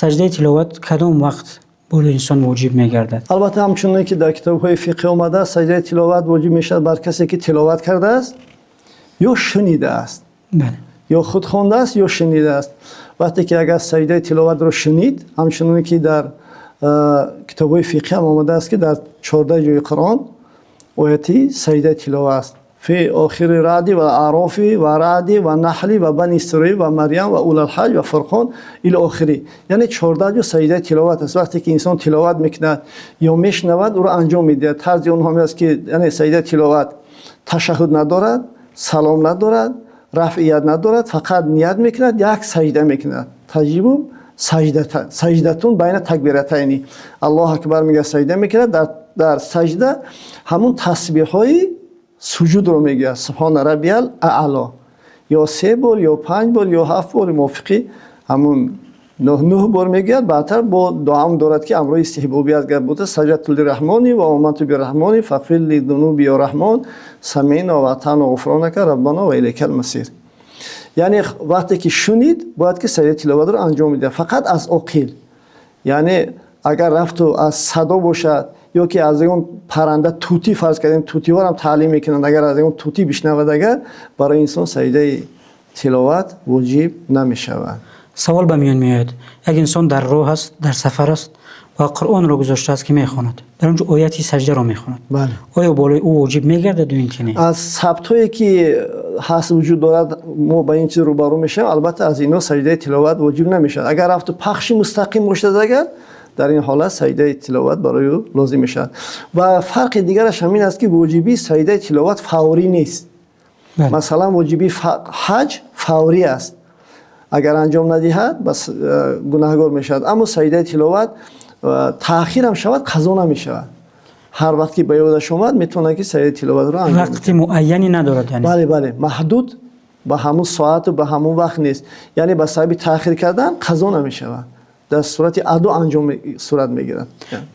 Саҷдаи тиловат кадом вақт болои инсон воҷиб мегардад? Албатта, ҳамчунон ки дар китобҳои фиқҳ омадааст, саҷдаи тиловат воҷиб мешавад бар касе ки тиловат кардааст ё шунидааст. Бале. Ё худ хондааст ё шунидааст. Вақте ки агар саҷдаи тиловатро шунид, ҳамчунон ки дар китобҳои фиқҳ ҳам омадааст, ки дар 14 ҷои Қуръон ояти саҷдаи тиловат аст. Фи охири Раъд ва Аъроф ва Раъд ва Наҳл ва Бани Исроил ва Марям ва Улул-Ҳаҷ ва Фурқон ило охир. Яъне 14 ҷо саҷдаи тиловат аст. Вақте ки инсон тиловат мекунад ё мешунавад, ӯро анҷом медиҳад. Тарзи он ҳам аст ки, яъне саҷдаи тиловат ташаҳҳуд надорад, салом надорад, рафъи яд надорад, фақат ният мекунад, як саҷда мекунад. Таҷибу саҷда, саҷдатун байна такбиратайни. Аллоҳу акбар мегӯяд, саҷда мекунад, дар саҷда ҳамон тасбиҳҳои суҷудро мегӯяд. Субҳона раббиял аъло. Ё се бор, ё панҷ бор, ё ҳафт бор, мувофиқи ҳамон нӯҳ бор мегӯяд. Баъдтар бо дуам дорад, ки амрои истиҳбобӣ аст, гар буда саҷдату лирраҳмони ва оманту бирраҳмони фағфир ли зунуби ё раҳмон самиъна ва атаъна ғуфронака раббана ва илайкал масир. Яъне вақте ки шунид, бояд ки саҷдаи тиловатро анҷом медиҳад. Фақат аз оқил. Яъне агар рафту аз садо бошад ё ки аз ягон парранда, тутӣ фарз кардем, тутиҳоро ҳам таълим мекунанд, агар аз ягон тутӣ бишнавад, агар барои инсон саҷдаи тиловат воҷиб намешавад. Савол ба миён меояд. Як инсон дар роҳ аст, дар сафар аст ва Қуръонро гузоштааст, ки мехонад. Дар он ҷо ояти саҷдаро мехонад. Бале. Оё болои ӯ воҷиб мегардад ё ин ки не? Аз сабтҳое ки ҳаст, вуҷуд дорад, мо ба ин чиз рӯбарӯ мешавем, албатта, аз инҳо саҷдаи тиловат воҷиб намешавад. Агар рафту пахши мустақим бошад, агар дар ин ҳолат саҷдаи тиловат барои ӯ лозим мешавад. Ва фарқи дигараш ҳамин аст, ки воҷибии саҷдаи тиловат фаврӣ нест. Масалан, воҷибии ҳаҷ фаврӣ аст. Агар анҷом надиҳад, бас гунаҳгор мешавад. Аммо саҷдаи тиловат таъхир ҳам шавад, қазо намешавад. Ҳар вақт ки ба ёдаш омад, метавонад ки саҷдаи тиловатро анҷом диҳад. Вақти муайяне надорад, яъне. Бале, маҳдуд ба ҳамун соату ба ҳамун вақт нест. Яъне ба сабаби таъхир кардан қазо намешавад. Дар сурати адо анҷом сурат мегирад.